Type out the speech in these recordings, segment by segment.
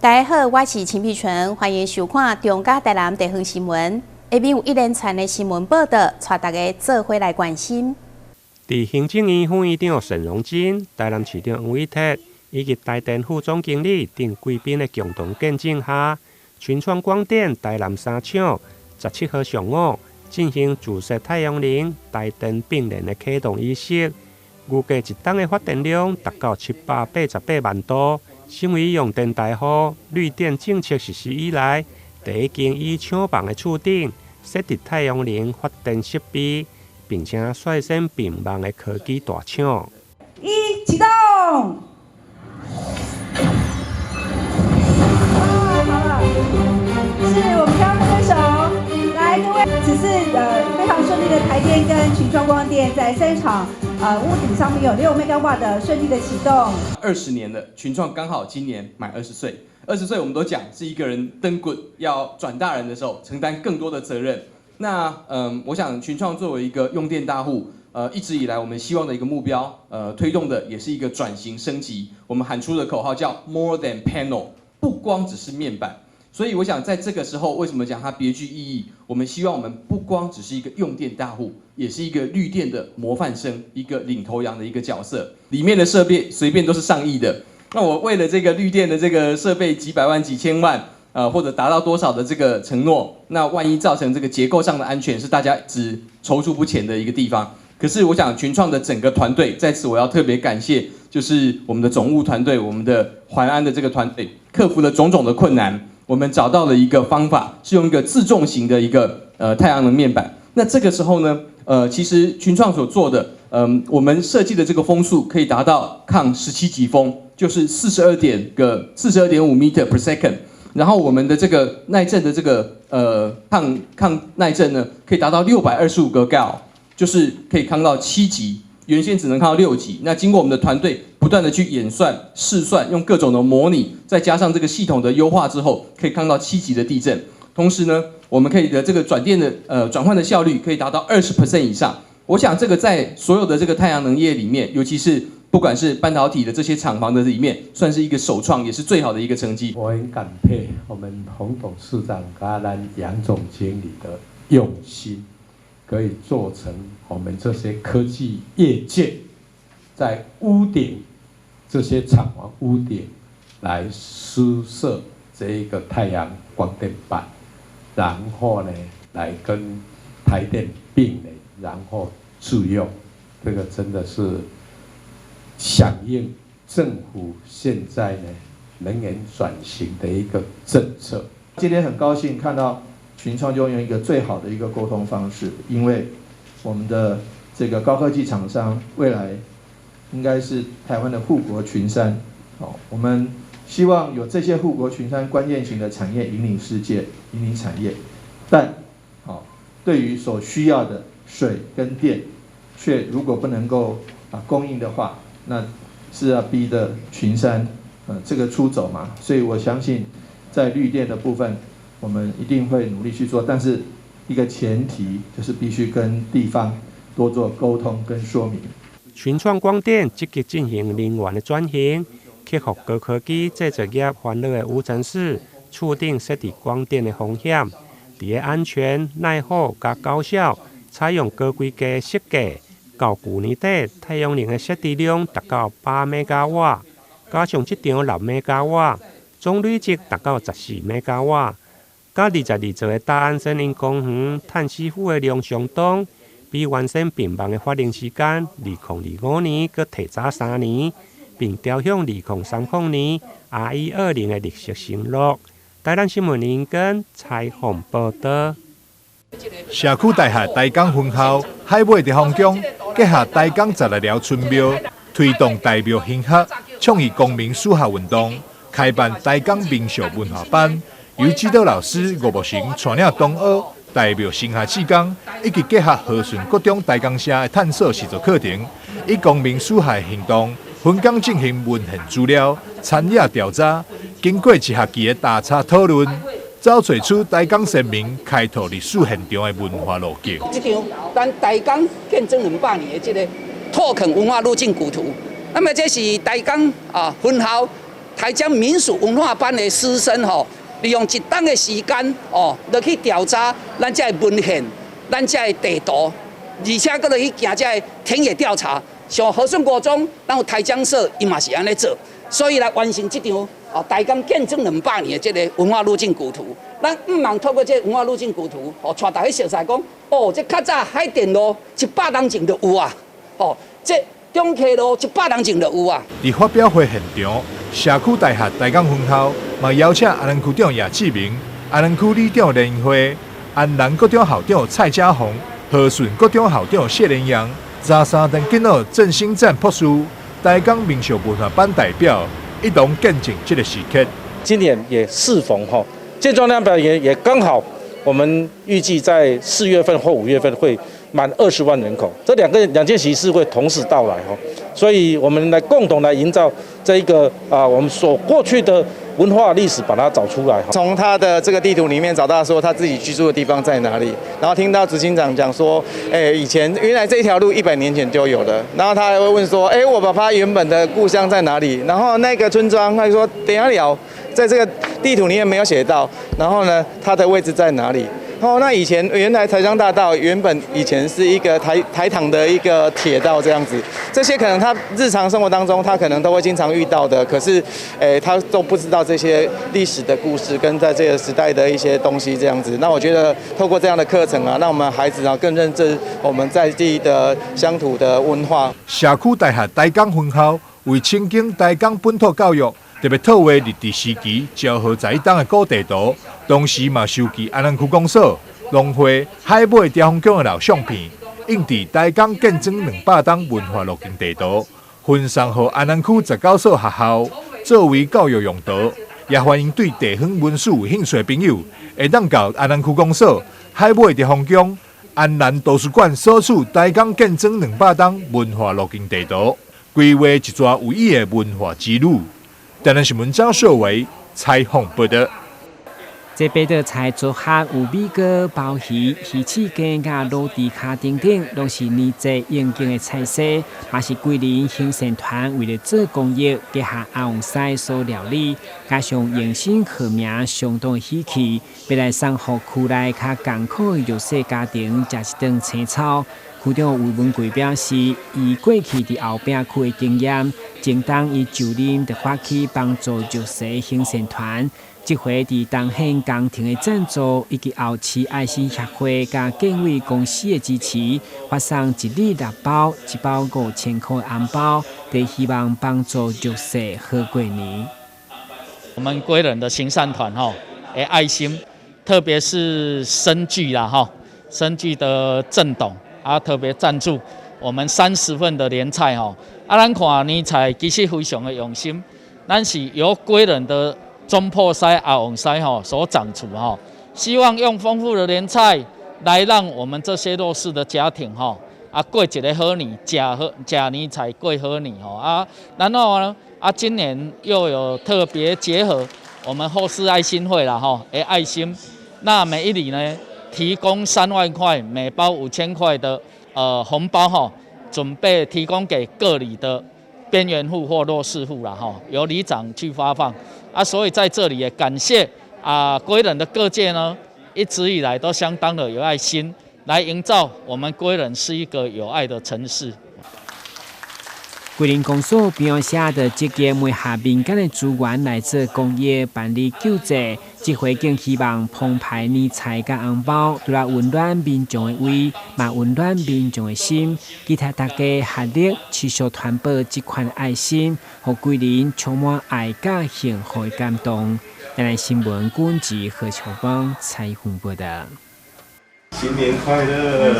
大家好，我是陳碧純，歡迎收看中嘉台南地方新聞。下面有一連串的新聞報道，帶大家做伙來關心。佇行政院副院長沈榮津、台南市長黃偉哲以及台電副總經理鄧貴賓的共同見證下，群創光電台南三廠17號上午進行自設太陽能台電併聯的啟動儀式，預計一冬的發電量達到788萬度，成為用電大戶綠電政策實施以來，第一間以廠房的厝頂設置太陽能發電設備，並且率先併網的科技大廠。一啟動。好了，是我們剛剛揮手，來各位，此次非常順利的台電跟群創光電在三廠屋頂上面有6兆瓦的順利的啟動。20年了，群創剛好今年滿二十歲。二十歲我們都講是一個人轉骨要轉大人的時候，承擔更多的責任。那我想群創作為一個用電大戶，一直以來我們希望的一個目標，推動的也是一個轉型升級。我們喊出的口號叫 More than panel，不光只是面板。所以我想在這個時候，為什麼講它別具意義？我們希望我們不光只是一個用電大戶，也是一個綠電的模範生，一個領頭羊的一個角色。裡面的設備隨便都是上億的。那我為了這個綠電的這個設備幾百萬、幾千萬，或者達到多少的這個承諾，那萬一造成這個結構上的安全，是大家只躊躇不前的一個地方。可是我想群創的整個團隊，在此我要特別感謝，就是我們的總務團隊、我們的環安的這個團隊，克服了種種的困難，我們找到了一個方法，是用一個自重型的一個太陽能面板。那這個時候呢，其實群創所做的，我們設計的這個風速可以達到抗17級風，就是42.5 meter per second。然後我們的這個耐震的這個抗耐震呢，可以達到625個 gal，就是可以抗到7級，原先只能抗到6級。那經過我們的團隊不斷的去演算、試算，用各種的模擬，再加上這個系統的優化之後，可以抗到7級的地震。同時呢，我們可以的這個轉電的轉換的效率可以達到20% 以上。我想這個在所有的這個太陽能業裡面，尤其是不管是半導體的這些廠房的裡面，算是一個首創，也是最好的一個成績。我很感佩我們洪董事長佮咱楊總經理的用心，可以做成我們這些科技業界在屋頂這些廠房屋頂來施設這一個太陽光電板，然後呢來跟台電併聯，然後自用，這個真的是響應政府現在呢能源轉型的一個政策。今天很高興看到群創就用一個最好的一個溝通方式，因為我們的這個高科技廠商未來應該是台灣的護國群山。哦，我們希望有這些護國群山關鍵型的產業引領世界，引領產業，但好對於所需要的水跟電，卻如果不能夠供應的話，那是要逼得群山這個出走嘛。所以我相信，在綠電的部分，我們一定會努力去做，但是一個前提就是必須跟地方多做溝通跟說明。群創光電積極進行能源的轉型，克服高科技製造業煩惱的無塵室厝頂設置光電的風險，佇咧安全、耐火佮高效，採用高規格設計。到舊年底，太陽能的設置量達到8兆瓦，加上這場6兆瓦，總累積達到14兆瓦。佮22座的大安森林公園碳吸附的量相當，比原先併網的法定時間2025年閣提早3年，並朝向2030年 RE20的綠色承諾。台南新聞林根採訪報道。社區大學台江分校海尾地方宮結合台江16寮村廟，推動岱廟興學，倡議公民史學運動，開辦台江民俗文化班，由指導老師吳木成帶領同學岱廟神學志工，以及結合和順國中台江社的探索實作課程，以公民史學行動，分工進行文獻資料、田野調查，經過一學期的打岔討論，走揣出台江先民開拓歷史現場的文化路徑。這張咱台江建政200年的這個拓墾文化路徑古圖，那麼這是台江分校台江民俗文化班的師生吼，利用一冬的時間哦，落去調查咱這个文獻、咱這个地圖，而且閣落去行這个田野調查。像和順國中，咱有台江社，伊嘛是按呢做，所以來完成這張哦台江建莊200年的這个文化路徑古圖。咱毋茫透過這个文化路徑古圖，哦，帶大家熟悉講，哦，這較早海淀路100年前就有啊，哦，這中溪路100年前就有啊。佇發表會現場，社區大學台江分校嘛邀請安南區長葉志明、安南區里長連輝、安南國中校長蔡家宏、和順國中校長謝連陽、查三頓囡仔振興站博士、台江民俗文化班代表一同見證這个時刻。今年也適逢吼，建莊200年也剛好，我們預計在4月份或5月份會滿20萬人口，這兩件喜事會同時到來吼，所以我們來共同來營造這一個啊，我們所過去的文化歷史，把它找出來。從他的這個地圖裡面找到說他自己居住的地方在哪裡，然後聽到執行長講說，哎，以前原來這條路100年前就有了，然後他還會問說，哎，我爸爸原本的故鄉在哪裡？然後那個村莊，他就說等下聊，在這個地圖裡面沒有寫到，然後呢，它的位置在哪裡？哦，那以前原來台江大道原本以前是一個台糖的一個鐵道這樣子，這些可能他日常生活當中他可能都會經常遇到的，可是，他都不知道這些歷史的故事跟在這個時代的一些東西這樣子。那我覺得透過這樣的課程啊，讓我們孩子啊更認知我們在地的鄉土的文化。社區大學台江分校為親近台江本土教育，特別套畫日治時期昭和11冬的古地圖，同時嘛收集安南區公所、農會、海尾兆豐宮的老相片，印佇台江建莊200冬文化路徑地圖，分送予安南區19所學校作為教育用途。也歡迎對地方文史有興趣的朋友，會當到安南區公所、海尾兆豐宮、安南圖書館索取台江建莊200冬文化路徑地圖，規劃一逝有意義的文化之旅。台南新聞張秀維採訪報道。這八道菜組合有米糕、鮑魚、魚翅羹、佮滷豬跤等等，攏是年節應景的菜色，嘛是歸仁行善團為了做公益，結合阿旺師所料理，加上用心號名相當的喜氣，欲來送予區內較艱苦的弱勢家庭食一頓青草。區長吳文貴表示，伊過去佇後壁區的經驗，前冬伊就任就發起幫助弱勢行善團。這回佇東縣工程的贊助，以及後市愛心協會佮建偉公司的支持，發送一禮六包，一包5000箍的紅包，佇希望幫助弱勢好過年。我們歸仁的行善團吼，的愛心，特別是昇巨啦吼，昇巨的鄭董啊，特別贊助我們30份的年菜吼。啊，咱看年菜其實非常的用心，咱是由歸仁的總鋪師阿旺師吼所掌廚吼，希望用豐富的年菜來讓我們這些弱勢的家庭吼啊過一个好年，食好食年菜過好年吼啊。然後呢啊，今年又有特別結合我們後世愛心會啦吼，的愛心，那每一里呢提供3萬塊，每包5000塊的紅包吼，準備提供給各里的邊緣戶或弱勢戶啦吼，由里長去發放。啊，所以在這裡也感謝啊，歸仁的各界呢，一直以來都相當的有愛心，來營造我們歸仁是一個有愛的城市。歸仁公所平常時就積極媒合民間的資源來做公益辦理救濟，這回更希望澎湃年菜佮紅包，除了溫暖民眾的胃，嘛溫暖民眾的心。期待大家合力持續傳播這款愛心，予歸仁充滿愛佮幸福的感動。台南新聞軍記何秋芳採訪報道。新年快樂！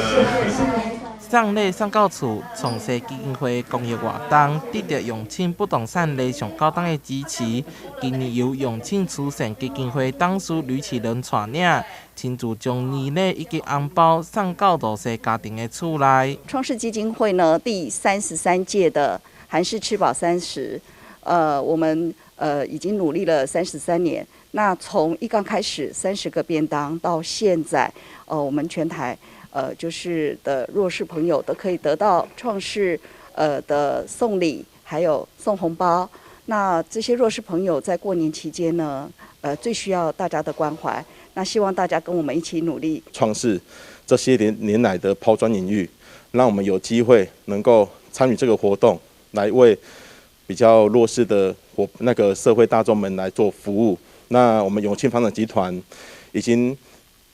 送禮送到厝，創世基金會公益活動得到永慶不動產雷上高檔的支持。今年由永慶慈善基金會董事呂啟倫帶領，親自將年禮以及紅包送到弱勢家庭的厝內。創世基金會呢，第33屆的韓式吃飽三十，我們已經努力了33年。那從一剛開始30個便當，到現在，我們全台就是的弱勢朋友都可以得到創世的送禮，還有送紅包。那這些弱勢朋友在過年期間呢，最需要大家的關懷。那希望大家跟我們一起努力。創世這些年年來的拋磚引玉，讓我們有機會能夠參與這個活動，來為比較弱勢的那個社會大眾們來做服務。那我們永慶房產集團已經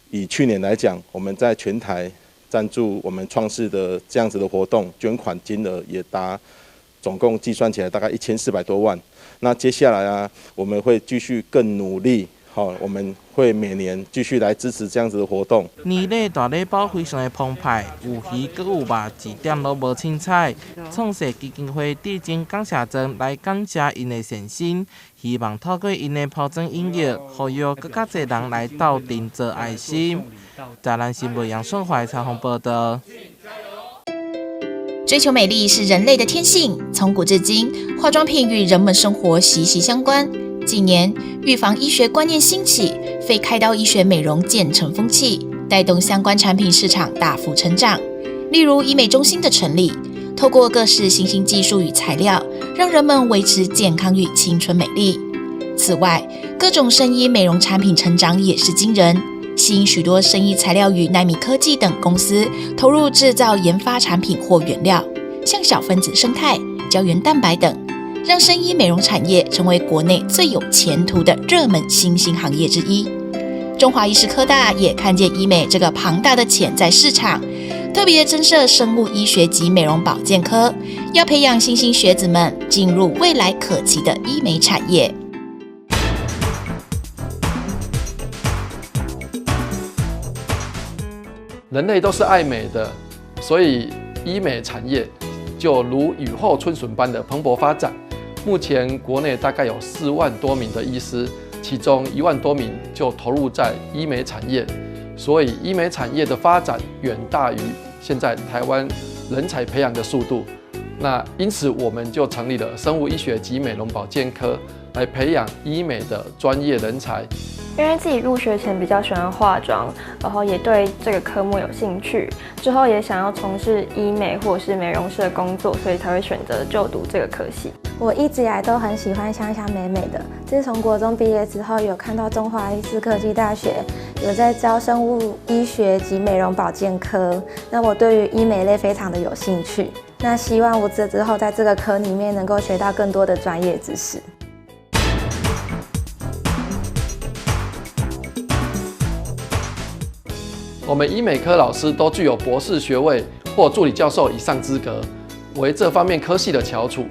以去年來講，我們在全台贊助我們創世的這樣子的活動，捐款金額也達總共計算起來大概1400多萬。那接下來啊，我們會繼續更努力。好，我們會每年繼續來支持這樣子的活動。年底大禮包非常的澎湃，有魚閣有肉，一點攏無凊彩。創世基金會致真感謝狀來感謝𪜶的善心，希望透過𪜶的拋磚引玉，呼籲閣較濟人來鬥陣做愛心。台南新聞楊順懷採訪報道。追求美麗是人類的天性，從古至今，化妝品與人們生活息息相關。近年，預防醫學觀念興起，非開刀醫學美容漸成風氣，帶動相關產品市場大幅成長。例如醫美中心的成立，透過各式新興技術與材料，讓人們維持健康與青春美麗。此外，各種生醫美容產品成長也是驚人，吸引許多生醫材料與奈米科技等公司投入製造研發產品或原料，像小分子胜肽、膠原蛋白等。讓生醫美容產業成為國內最有前途的熱門新興行業之一。中華醫事科大也看見醫美這個龐大的潛在市場，特別增設生物醫學及美容保健科，要培養新興學子們進入未來可期的醫美產業。人類都是愛美的，所以醫美產業就如雨後春筍般的蓬勃發展。目前國內大概有4萬多名的醫師，其中1萬多名就投入在醫美產業，所以醫美產業的發展遠大於現在台灣人才培養的速度。那因此我們就成立了生物醫學及美容保健科，來培養醫美的專業人才。因為自己入學前比較喜歡化妝，然後也對這個科目有興趣，之後也想要從事醫美或者是美容師的工作，所以才會選擇就讀這個科系。我一直以來都很喜歡香香美美的。自從國中畢業之後，有看到中華醫事科技大學有在招生物醫學及美容保健科，那我對於醫美類非常的有興趣。那希望我這之後在這個科裡面能夠學到更多的專業知識。我們醫美科老師都具有博士學位或助理教授以上資格，為這方面科系的翹楚。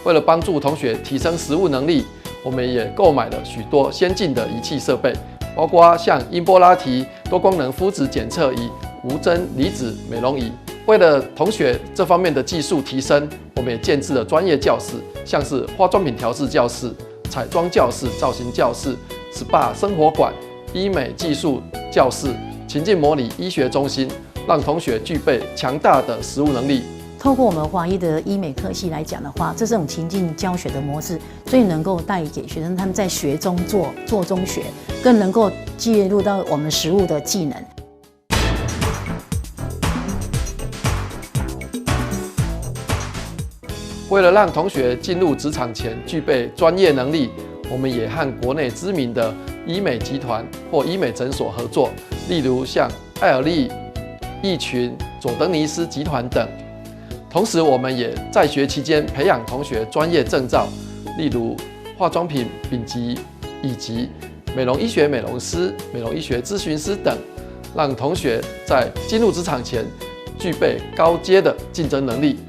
為了幫助同學提升實務能力，我們也購買了許多先進的儀器設備，包括像音波拉提、多功能膚質檢測儀、無針離子美容儀。為了同學這方面的技術提升，我們也建置了專業教室，像是化妝品調製教室、彩妝教室、造型教室、SPA 生活館、醫美技術教室、情境模擬醫學中心，讓同學具備強大的實務能力。透過我們華醫的醫美科系來講的話，這種情境教學的模式，最能夠帶給學生他們在學中做，做中學，更能夠介入到我們實務的技能。為了讓同學進入職場前具備專業能力，我們也和國內知名的醫美集團或醫美診所合作，例如像愛爾利、益群、佐登尼斯集團等。同時，我們也在學期間培養同學專業證照，例如化妝品丙級以及美容醫學美容師、美容醫學諮詢師等，讓同學在進入職場前具備高階的競爭能力。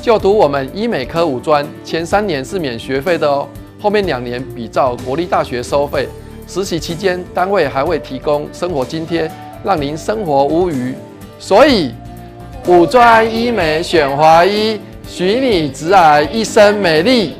就讀我們醫美科五專，前3年是免學費的哦，後面2年比照國立大學收費。實習期間，單位還會提供生活津貼，讓您生活無虞。所以，五專醫美選華醫，許你直癌一生美麗。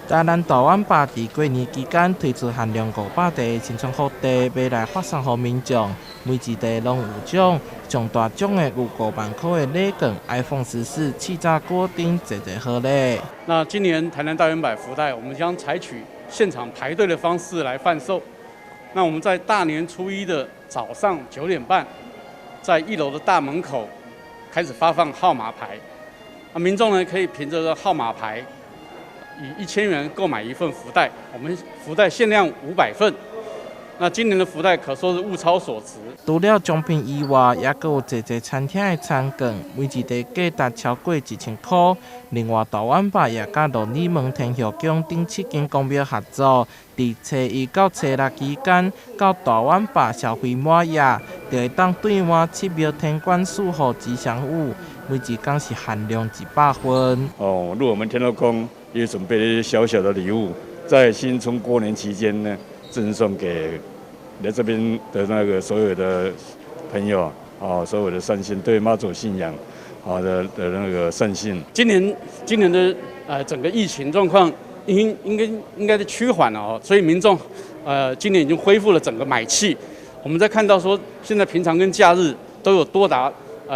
台南大碗吧佇過年期間推出限量500袋的新春福袋，欲來發送予民眾，每一袋攏有獎，上大獎的有5萬箍的禮券、iPhone 14、氣炸鍋等濟濟好禮。那今年台南大遠百福袋，我們將採取現場排隊的方式來販售。那我們在大年初一的早上9點半，在一樓的大門口開始發放號碼牌。啊，民眾呢可以憑著這個號碼牌，以1000元購買一份福袋。我們福袋限量500份。那今年的福袋可說是物超所值。除了獎品以外，也閣有濟濟餐廳的餐券，每一袋價值超過1000箍。另外，大碗吧也佮鹿耳門天后宮等七間宮廟合作，佇初一到初六期間，到大碗吧消費滿額，就會當兌換七廟天官賜予吉祥物，每一工是限量100份。哦，鹿耳門天后宮也準備了一些小小的禮物，在新春過年期間呢，贈送給來這邊的那個所有的朋友，啊，所有的善信，對媽祖信仰，啊的那個善信。今年的整個疫情狀況應該是趨緩了哦，所以民眾今年已經恢復了整個買氣。我們在看到說，現在平常跟假日都有多達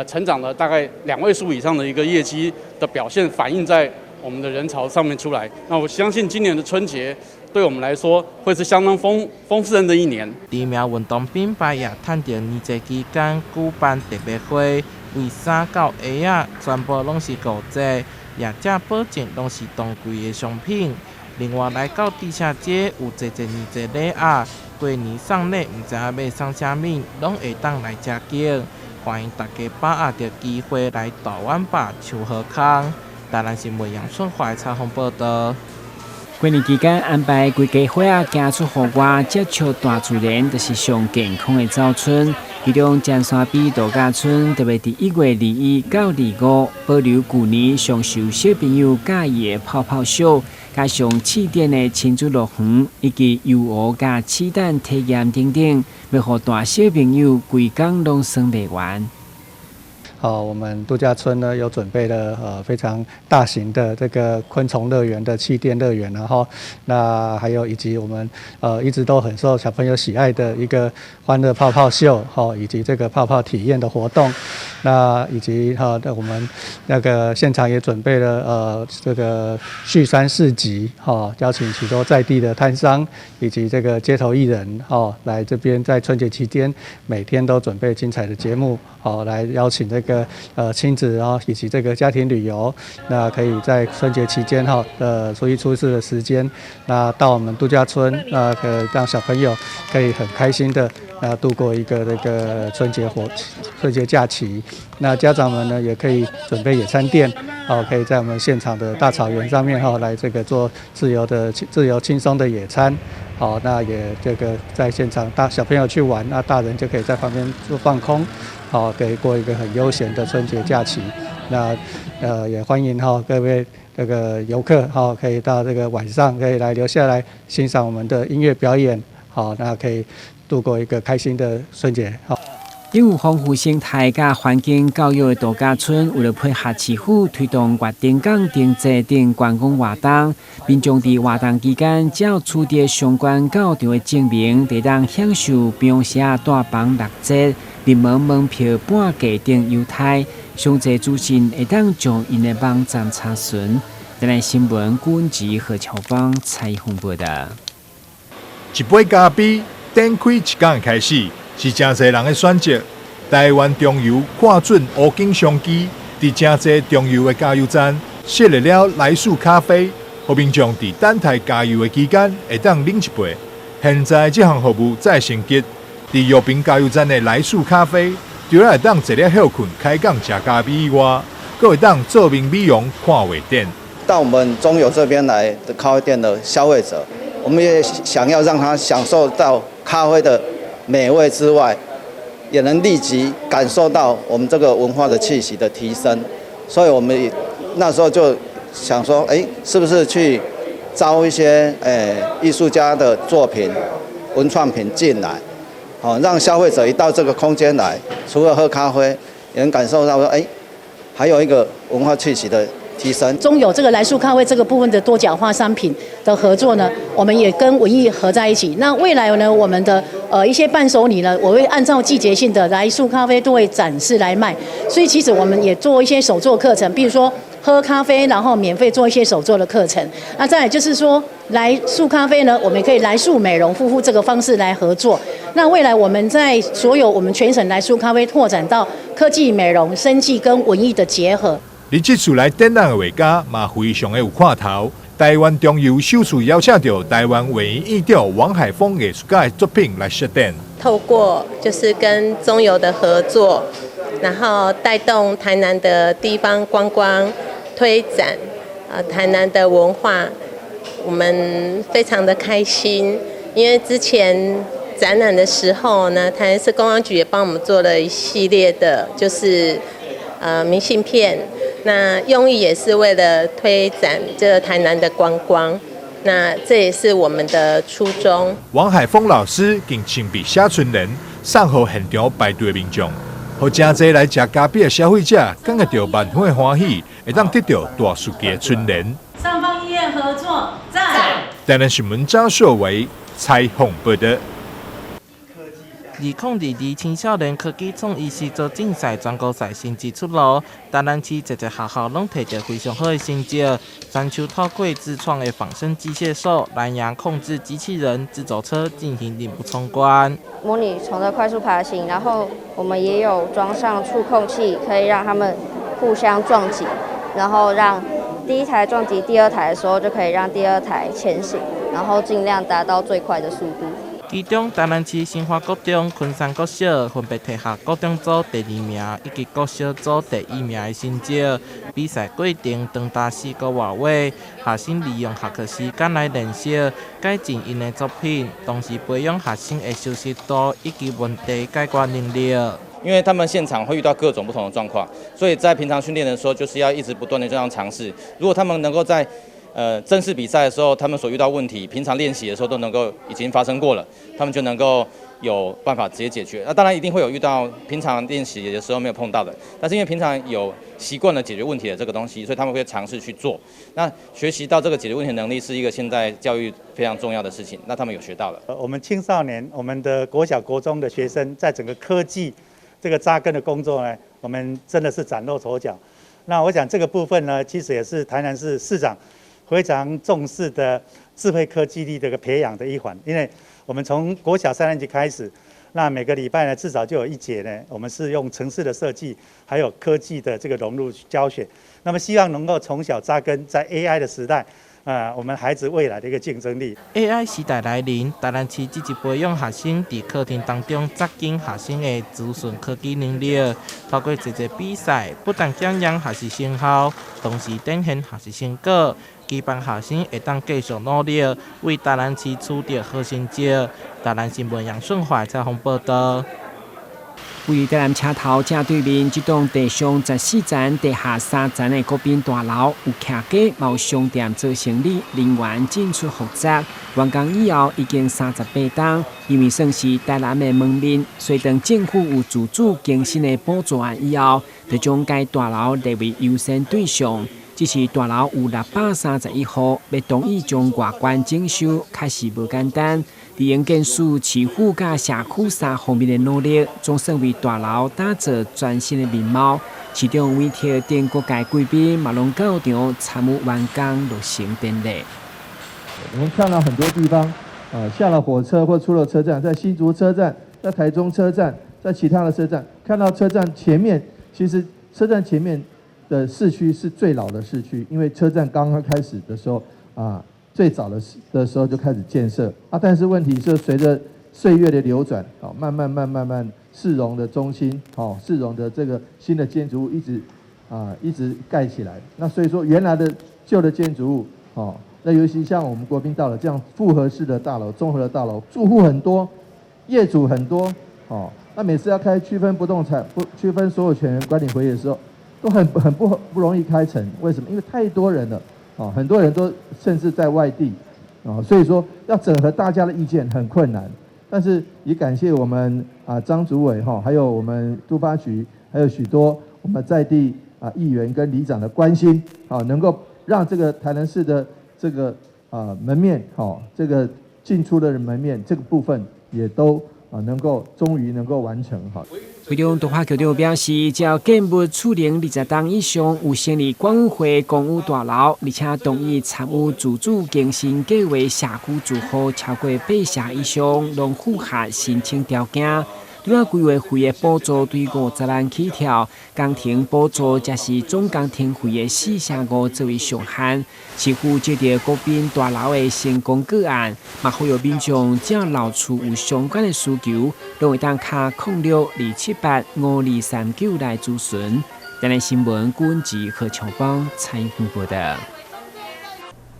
成長了大概2位數以上的一個業績的表現，反映在我們的人潮上面出來。那我相信今年的春節對我們來說會是相當豐盛的一年。知名運動品牌也趁著年節期間舉辦特別會，為衫到鞋仔全部攏是5折，業者保證攏是當季的商品。另外來到地下街有濟濟年節禮盒，過年送禮毋知影欲送啥物，攏會當來遮揀。歡迎大家把握著機會來大碗吧秋好康。台南新聞楊春懷採訪報道。過年期間安排規家伙仔行出戶外接觸大自然，就是上健康的走春。其中尖山埤度假村特別佇1月21到25，保留舊年上受小朋友佮意的泡泡秀，加上試點的親子樂園，以及遊湖佮揤蛋體驗等等，欲予大小朋友規工攏耍袂完。好，我們度假村呢有準備了非常大型的這個昆蟲樂園的氣墊樂園，然後那還有以及我們一直都很受小朋友喜愛的一個歡樂泡泡秀，哈，以及這個泡泡體驗的活動，那以及哈，我們那個現場也準備了這個旭山市集，哈，邀請許多在地的攤商以及這個街頭藝人，哈，來這邊在春節期間每天都準備精彩的節目，好，來邀請這個親子啊，以及這個家庭旅遊，那可以在春節期間哈，初一初四的時間，那到我們度假村，那可讓小朋友可以很開心的度過一個這個春節假期。那家長們呢，也可以準備野餐墊，哦，可以在我們現場的大草原上面哈，來這個做自由輕鬆的野餐。好，那也這個在現場大小朋友去玩，那大人就可以在旁邊做放空，好，可以過一個很悠閒的春節假期。那也歡迎哈各位這個遊客哈，可以到這個晚上可以來留下來欣賞我們的音樂表演，好，那可以度過一個開心的春節。好。擁有豐富生態佮環境教育的度假村，為了配合市府推動月燈港燈節等觀光活動，民眾佇活動期間，只要取得相關到場的證明，就當享受平時帶房6折、入門門票半價等優待。詳細資訊會當上𪜶的網站查詢。台南新聞郭文吉何喬芳採訪報道。一杯咖啡，展開一天的開始，是誠濟人的選擇。台灣中油看準烏金商機，佇誠濟中油的加油站設立了來速咖啡，予民眾佇等待加油的期間會當啉一杯。現在這項服務再升級，佇玉屏加油站的來速咖啡，除了會當坐咧歇睏、開講、食咖啡以外，閣會當做面美容、看畫展。到我們中油這邊來的咖啡店的消費者，我們也想要讓他享受到咖啡的美味之外，也能立即感受到我們這個文化的氣息的提升，所以我們那時候就想說，哎，是不是去招一些藝術家的作品、文創品進來，好讓消費者一到這個空間來，除了喝咖啡，也能感受到說，哎，還有一個文化氣息的提升。中友這個來速咖啡這個部分的多角化商品的合作呢，我們也跟文藝合在一起。那未來呢，我們的一些伴手禮呢，我會按照季節性的來速咖啡都會展示來賣。所以其實我們也做一些手作課程，比如說喝咖啡，然後免費做一些手作的課程。那再來就是說，來速咖啡呢，我們可以來速美容護膚這個方式來合作。那未來我們在所有我們全省來速咖啡拓展到科技美容、生技跟文藝的結合。而這次來展覽的畫家嘛，非常的有看頭。台灣中油首次邀請著台灣畫院院長王海峰藝術家的作品來設展。透過就是跟中油的合作，然後帶動台南的地方觀光推展，台南的文化，我們非常的開心，因為之前展覽的時候呢，台南市觀光局也幫我們做了一系列的，就是明信片，那用意也是為了推展這個台南的觀光，那這也是我們的初衷。王海峰老師更親筆寫春聯，送予現場排隊的民眾，予誠濟來食咖啡的消費者感覺著萬分的歡喜，會當得著大樹記的春聯。上方醫院合作，讚。台南新聞張碩偉採訪報導。 2022青少年科技創意實作競賽全國賽成績出爐，台南市濟濟學校攏提著非常好的成績。選手透過自創的仿生機械手、藍牙控制機器人、自走車進行任務衝關。模擬蟲的快速爬行，然後我們也有裝上觸控器，可以讓他們互相撞擊，然後讓第一台撞擊第二台的時候，就可以讓第二台前行，然後盡量達到最快的速度。其中，台南市新華國中、昆山國小分別提下國中組第二名以及國小組第一名的成績。比賽過程長達4個外月，學生利用下課時間來練習、改進𪜶的作品，同時培養學生的熟悉度以及問題解決能力。因為他們現場會遇到各種不同的狀況，所以在平常訓練的時候，就是要一直不斷的這樣嘗試。如果他們能夠在正式比賽的時候，他們所遇到問題，平常練習的時候都能夠已經發生過了，他們就能夠有辦法直接解決。那當然一定會有遇到平常練習的時候沒有碰到的，但是因為平常有習慣了解決問題的這個東西，所以他們會嘗試去做。那學習到這個解決問題的能力是一個現在教育非常重要的事情，那他們有學到了。我們青少年，我們的國小、國中的學生，在整個科技這個扎根的工作呢，我們真的是嶄露頭角。那我想這個部分呢，其實也是台南市市長非常重視的智慧科技力這個培養的一環，因為我們從國小三年級開始，那每個禮拜呢至少就有一節呢，我們是用程式的設計，還有科技的這個融入教學，那麼希望能夠從小扎根在 AI 的時代，我們孩子未來的一個競爭力。 AI 時代來臨，台南市積極培養學生佇課程當中扎緊學生的資訊科技能力，透過濟濟比賽，不但檢驗學習成效，同時展現學習成果。期盼學生會當繼續努力，為台南市取得好成績。台南新聞楊順懷採訪報導。位台南車頭正對面這棟地上14層、地下3層的國賓大樓，有徛家，嘛有商店做生理，人員進出複雜。完工以後已經38冬，因為算是台南的門面，所以當政府有自主更新的補助案以後，就將該大樓列為優先對象。只是大樓有631戶，欲同意將外觀整修，確實無簡單。佇營建署、市府佮社區三方面的努力，總算為大樓打造全新的面貌。市長委託等各界貴賓嘛，攏到場參與完工落成典禮。我們看到很多地方，下了火車或出了車站，在新竹車站、在台中車站、在其他的車站，看到車站前面，其實車站前面的市區是最老的市區，因為車站剛剛開始的時候啊，最早的時候就開始建設啊，但是問題是隨着歲月的流轉，啊，慢慢慢慢慢市容的中心，哦，市容的這個新的建築物一直蓋起來，那所以說原來的舊的建築物，哦，那尤其像我們國賓大樓這樣複合式的大樓、綜合的大樓，住戶很多，業主很多，哦，那每次要開區分不動產不區分所有權人管理會議的時候，都很不容易開成，為什麼？因為太多人了，哦，很多人都甚至在外地，哦，所以說要整合大家的意見很困難。但是也感謝我們啊張主委哈，還有我們都發局，還有許多我們在地議員跟里長的關心，啊，能夠讓這個台南市的這個門面，好，這個進出的門面這個部分也都能夠終於能夠完成哈。會中杜華局長表示，只要建物厝齡20冬以上，有成立管委會公有大樓，而且同意參與自主更新計畫社區住戶超過8成以上，攏符合申請條件。另外，規劃費的補助對50萬起跳，工程補助則是總工程費的4成5作為上限。市府這個國賓大樓的成功個案，嘛呼籲民眾只要老厝有相關的需求，攏會當敲06-278-5239來諮詢。台南新聞郭文吉何長邦採訪報道。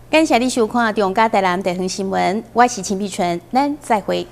感謝你收看《中嘉台南地方新聞》，我是陳碧純，咱再會。